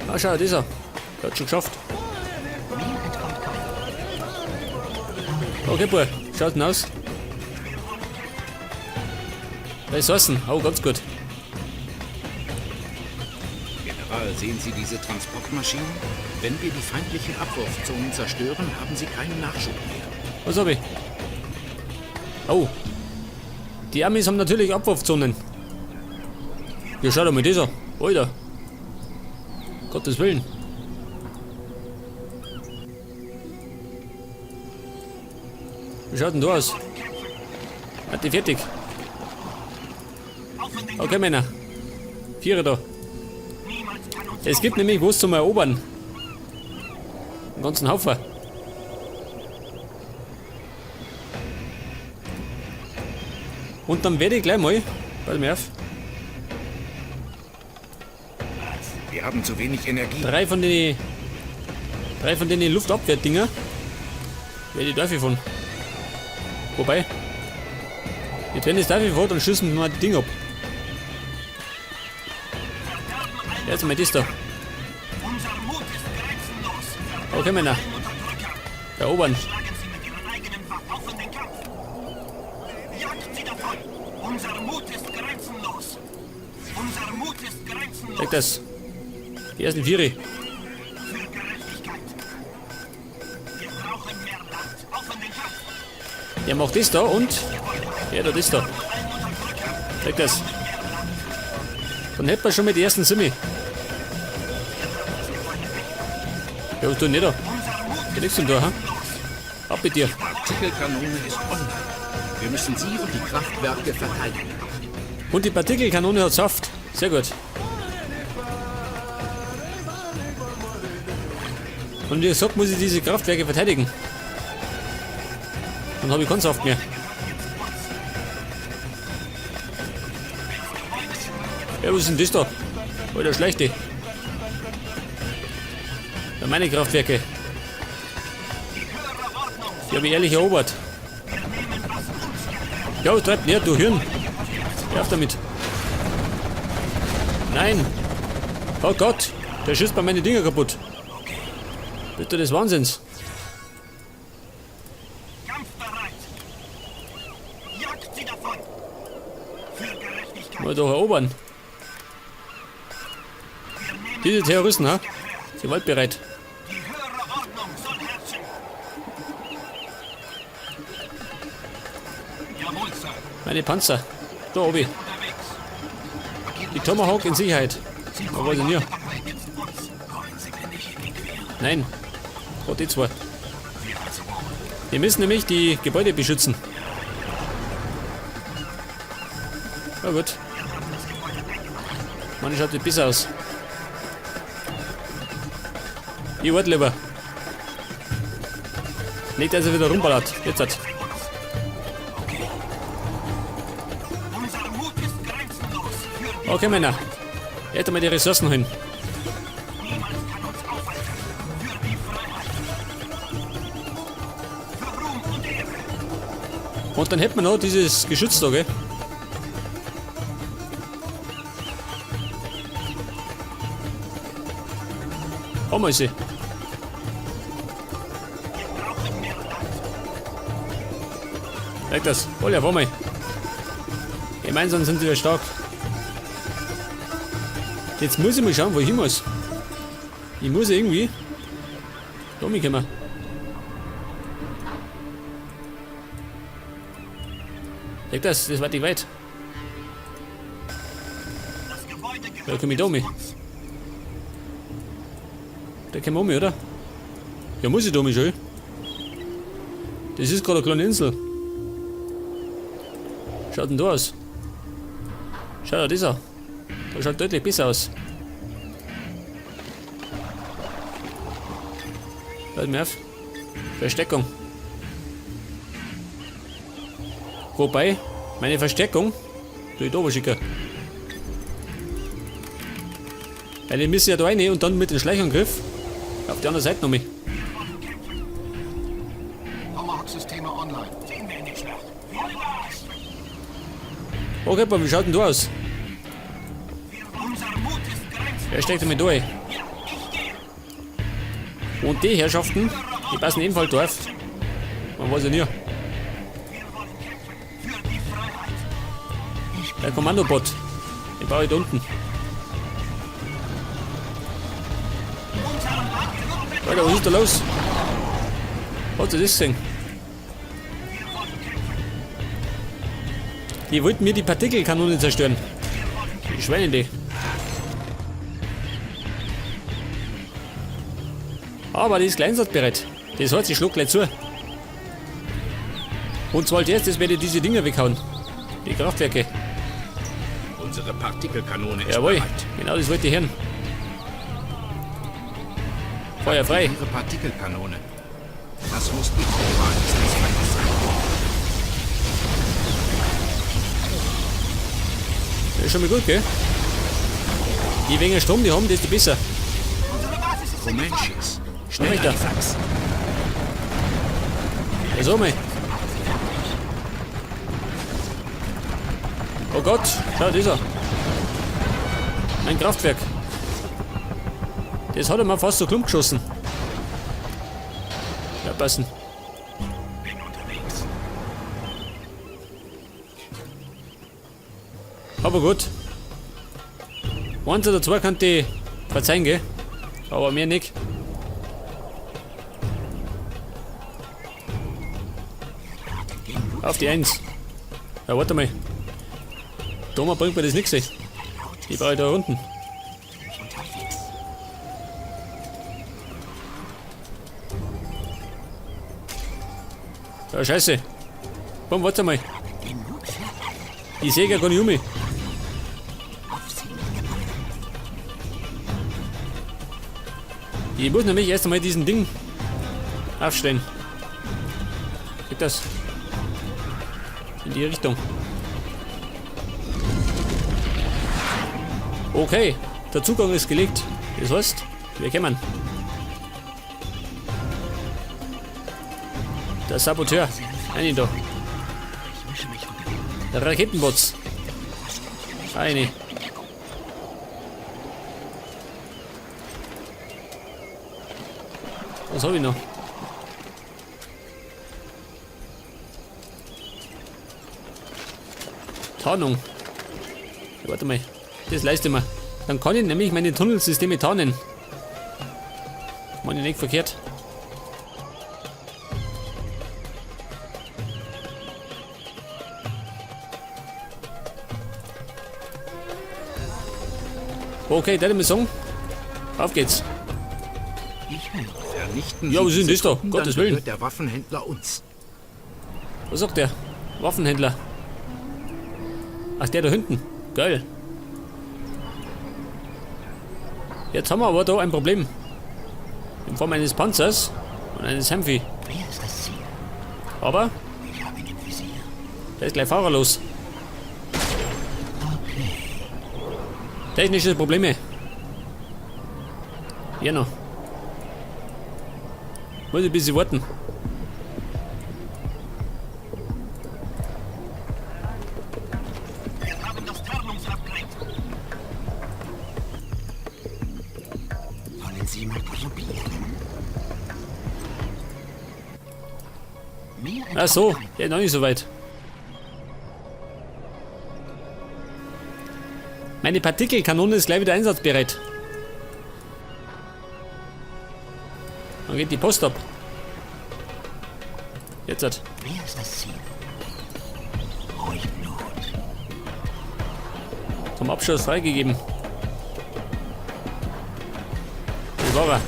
Ah, schau, das ist er. Der hat schon geschafft. Okay, Bub, schaut denn aus? Ressourcen, oh, ganz gut. General, sehen Sie diese Transportmaschinen? Wenn wir die feindlichen Abwurfzonen zerstören, haben sie keinen Nachschub mehr. Was hab ich? Oh. Die Amis haben natürlich Abwurfzonen. Ja, schau doch mal das an. Alter. Gottes Willen. Wie schaut denn da aus? Hat die fertig? Okay, Männer. Vierer da. Es gibt nämlich was zum Erobern. Einen ganzen Haufen. Und dann werde ich gleich mal. Pass mir auf. Wir haben zu wenig Energie. Drei von den Luftabwehrdinger. Werde ich dafür von. Wobei. Jetzt wenn ich dafür vor, dann schießen wir mal die Dinger ab. Jetzt mal das da. Okay, Männer. Erobern. Zeig das. Die ersten Viere. Der macht das da und. Ja, das da. Zeig das. Dann hätten wir schon mit die ersten Simi. Ja, was tun nicht da? Da liegst du denn da, ha? Ab mit dir. Die Partikelkanone ist online. Wir müssen sie und die Kraftwerke verteidigen. Und die Partikelkanone hat Saft. Sehr gut. Und wie gesagt, muss ich diese Kraftwerke verteidigen. Dann habe ich keinen Saft mehr. Ja, was ist denn das da? Alter, schlechte. Ja, meine Kraftwerke. Die habe ich ehrlich erobert. Ja, was treibt denn her, du Hirn? Hör auf damit. Nein. Oh Gott, der schießt bei meine Dinger kaputt. Bitte des Wahnsinns. Mal doch erobern. Diese Terroristen, ha? Gewaltbereit. Meine Panzer. Da oben. Die Tomahawk in Sicherheit. Wo war denn hier? Nein. Oh, die zwei. Wir müssen nämlich die Gebäude beschützen. Na gut. Mann, schaut das besser aus. Ich warte lieber. Nicht, dass er wieder rumballert. Jetzt hat. Okay, Männer. Jetzt einmal die Ressourcen hin. Und dann hätten wir noch dieses Geschütz da, gell? Haben wir sie. Merk das. Hol ja, mal. Gemeinsam sind sie ja stark. Jetzt muss ich mal schauen, wo ich hin muss. Ich muss irgendwie da mitkommen. Sag das, das war nicht weit. Da komm ich da mit. Da kommen wir um, oder? Ja, muss ich da mit schon. Das ist gerade eine kleine Insel. Schaut denn da aus? Schaut da das an. Da schaut deutlich besser aus. Hört mir auf. Versteckung. Wobei, meine Versteckung tue ich da schicken. Weil ich müssen ja da rein und dann mit dem Schleichangriff auf die andere Seite noch mal. Tomahawk-Systeme online. Okay, aber wie schaut denn du aus? Wer steckt damit durch? Und die Herrschaften, die passen ebenfalls drauf. Man weiß ja nie. Der Kommandobot. Den baue ich da unten. Alter, was ist da los? Was ist das denn? Die wollten mir die Partikelkanone zerstören. Die Schweine, die. Aber die ist gleich einsatzbereit. Das heißt, ich schlag gleich zu. Und zwar als erstes werde ich diese Dinger weghauen. Die Kraftwerke. Unsere Partikelkanone ist Jawohl, bereit. genau das wollte ich hören. Feuer frei. Ihre Partikelkanone. Das muss die Hauptbasis des Feindes sein. Das ist schon mal gut, gell? Je weniger Strom die haben, desto besser. Comanches. Schnell Rechter. an die Sachs. Ja, so mal. Oh Gott, schau, da ist er. Mein Kraftwerk. Das hat er mal fast so klump geschossen. Ja, passen. Bin unterwegs. Aber gut. Eins oder zwei kann die verzeihen, gell? Aber mehr nicht. Auf die Eins. Ja, warte mal. Thomas bringt mir das nichts. Die brauche ich da unten. Ja, scheiße. Komm, warte mal. Ich sehe gar nicht um mich. Ich muss nämlich erst einmal diesen Ding aufstellen. Geht das? In die Richtung. Okay, der Zugang ist gelegt. Das heißt, wir kommen. Der Saboteur. Eine da. Der Raketenbots. Eine. Was habe ich noch? Tarnung. Ja, warte mal. Das leiste ich mir. Dann kann ich nämlich meine Tunnelsysteme tarnen. Meine ich nicht verkehrt. Okay, dann sagen. Auf geht's. Vernichten Ja, Sie was ist denn diese das da? Truppen, Gottes dann Willen. gehört der Waffenhändler uns. Was sagt der? Waffenhändler. Ach, der da hinten. Geil. Jetzt haben wir aber da ein Problem. In Form eines Panzers und eines Humvee. Wer ist das Ziel? Aber Ich habe ihn im Visier. der ist gleich fahrerlos. Okay. Technische Probleme. Hier noch. Muss ich ein bisschen warten. Wir haben das Tarnungsupgrade. Wollen Sie mal probieren? Mir Ach so, entkommt kein der ist noch nicht so weit. Meine Partikelkanone ist gleich wieder einsatzbereit. Dann geht die Post ab. Jetzt hat. Wer ist das Ziel? Ruhig Blut. Zum Abschuss freigegeben. Das war er.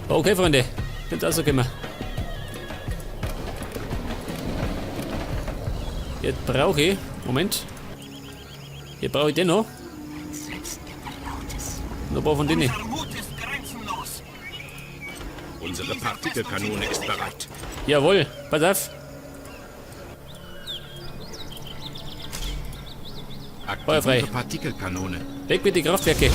Okay, Freunde. Jetzt rausgekommen. Jetzt brauche ich. Moment. Jetzt brauche ich den noch. Selbstgebrautes. Noch ein paar von denen. Unser Mut ist grenzenlos. Unsere Partikelkanone ist bereit. Jawohl, pass auf. Feuer frei. Aktiviere Partikelkanone. Weg mit den Kraftwerke.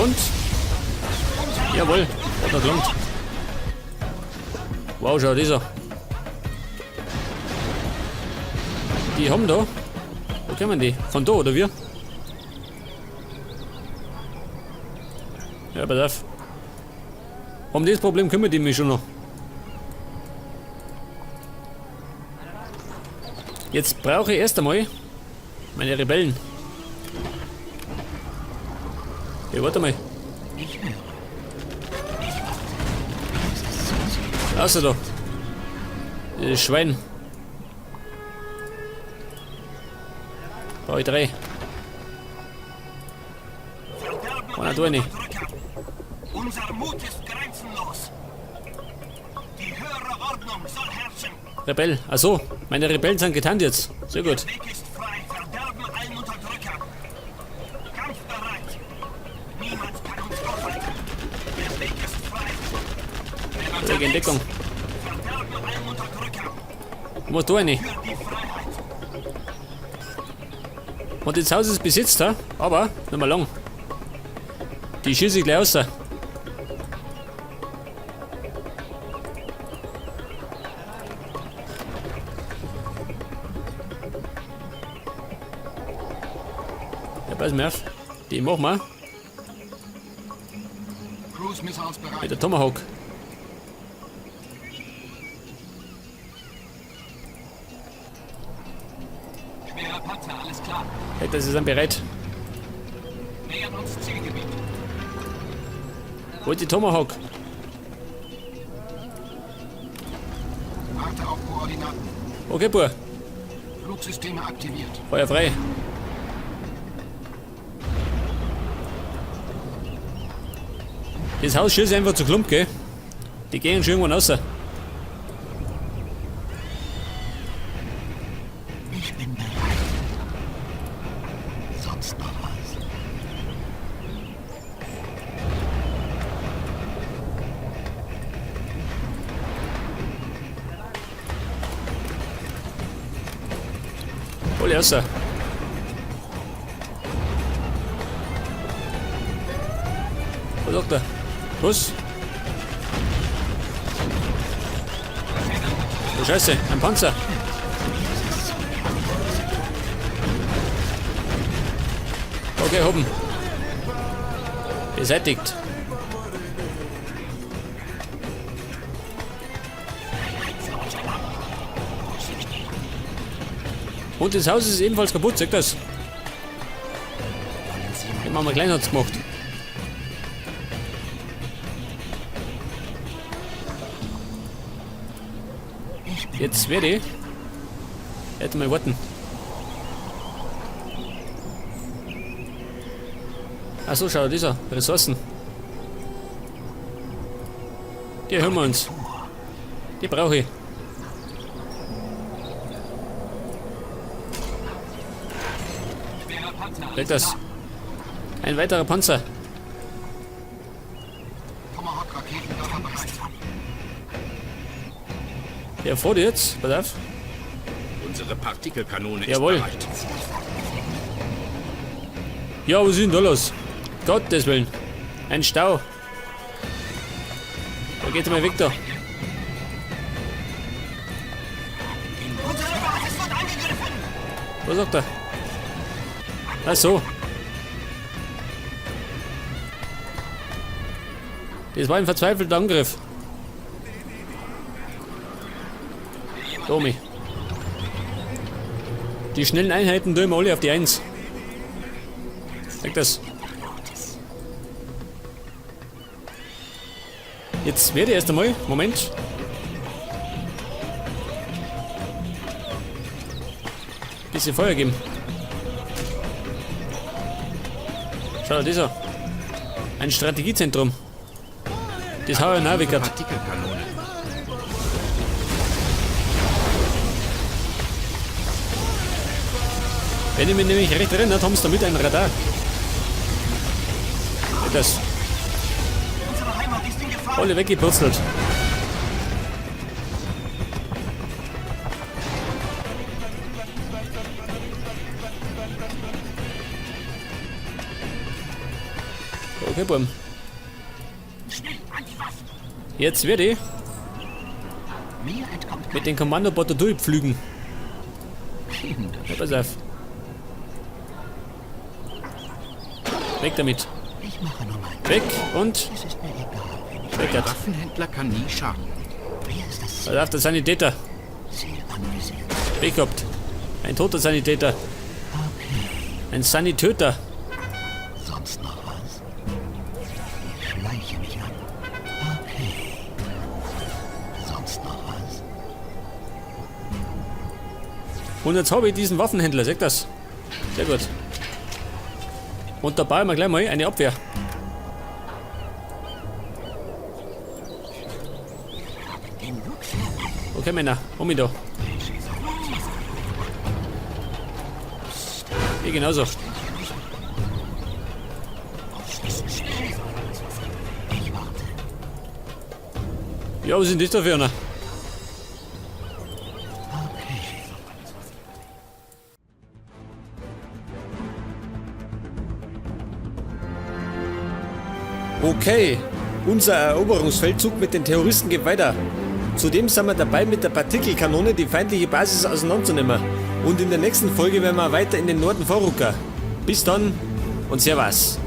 Und? Jawohl, hat noch gelangt. Wow, schau dieser. Die haben da. Wo kommen die? Von da, oder wir? Ja, pass auf. Um das Problem kümmert ich mich schon noch. Jetzt brauche ich erst einmal meine Rebellen. Hey, warte mal. Ich höre. Ich warte. Es ist zu sehen. Außer da. Dieses Schwein. Brauche ich 3. Verderben Einer allen da rein. Unterdrückern. Unser Mut ist grenzenlos. Die höhere Ordnung soll herrschen. Rebell. Achso, meine Rebellen sind getarnt jetzt. Sehr gut. Der Weg ist frei. Verderben allen Unterdrückern. Kampfbereit. Niemand kann uns aufhalten. Der Weg ist frei. Wenn Kollege in unterwegs, Deckung. Verderben allen Unterdrückern. Wo musst du rein? Für die Freiheit. Und das Haus ist besetzt, ha? Aber nicht mehr lang. Die schieße ich gleich raus. Ja, pass mir auf. Die machen wir. Cruise Missiles bereit. Mit der Tomahawk. Schwerer Panzer, alles klar. Hey, das ist dann bereit. Nähern uns Zielgebiet. Wo ist die Tomahawk? Warte auf Koordinaten. Okay, Bur. Flugsysteme aktiviert. Feuer frei. Das Haus schießt einfach zu Klump, gell? Die gehen schon irgendwann raus. Ich bin bereit. Sonst noch was? Alle raus. Was sagt er? Was? Oh Scheiße, ein Panzer. Okay, hoppen. Beseitigt. Und das Haus ist ebenfalls kaputt, seht das? Die Mama Klein hat's gemacht. Jetzt werde ich. Hätte mal warten. Achso, schau, dieser. Ressourcen. Die hören wir uns. Die brauche ich. Leg das. Ein weiterer Panzer. Der vor dir jetzt. Pass auf. Unsere Partikelkanone Jawohl. ist bereit. Ja, was ist denn da los? Gottes Willen. Ein Stau. Da geht's mal weg da. Unsere Basis wird angegriffen. Was sagt er? Ach so. Das war ein verzweifelter Angriff. Domi. Die schnellen Einheiten tun wir alle auf die 1. Sag das. Jetzt werde ich erst einmal. Moment. Bisschen Feuer geben. Schau dir das an. Ein Strategiezentrum. Das hau ich noch weg. Partikelkanone. Wenn ich mich nämlich recht erinnere, haben sie damit ein Radar. Das. Unsere Heimat ist in Gefahr. Alle weggepurzelt. Okay, Buben. Schnell an die Waffen. Jetzt werde ich Mir entkommt mit dem Kommandobot da durchpflügen. Kinder. Ja, pass auf. Weg damit. Ich mache nur mein. Weg und Es ist mir egal, wen ich. weg. Ein das. Waffenhändler kann nie schaden. Wer ist das Pass auf, der Sanitäter. Ziel anvisiert? Weg gehabt. Ein toter Sanitäter. Okay. Ein Sanitöter. Sonst noch was? Ich schleiche mich an. Okay. Sonst noch was? Und jetzt habe ich diesen Waffenhändler, seht das? Sehr gut. Und da bauen wir gleich mal eine Abwehr. Okay, Männer, um ihn da. Ich genauso. Ich warte. Ja, was sind das da für einer? Okay. Okay, unser Eroberungsfeldzug mit den Terroristen geht weiter. Zudem sind wir dabei, mit der Partikelkanone die feindliche Basis auseinanderzunehmen. Und in der nächsten Folge werden wir weiter in den Norden vorrücken. Bis dann und Servus.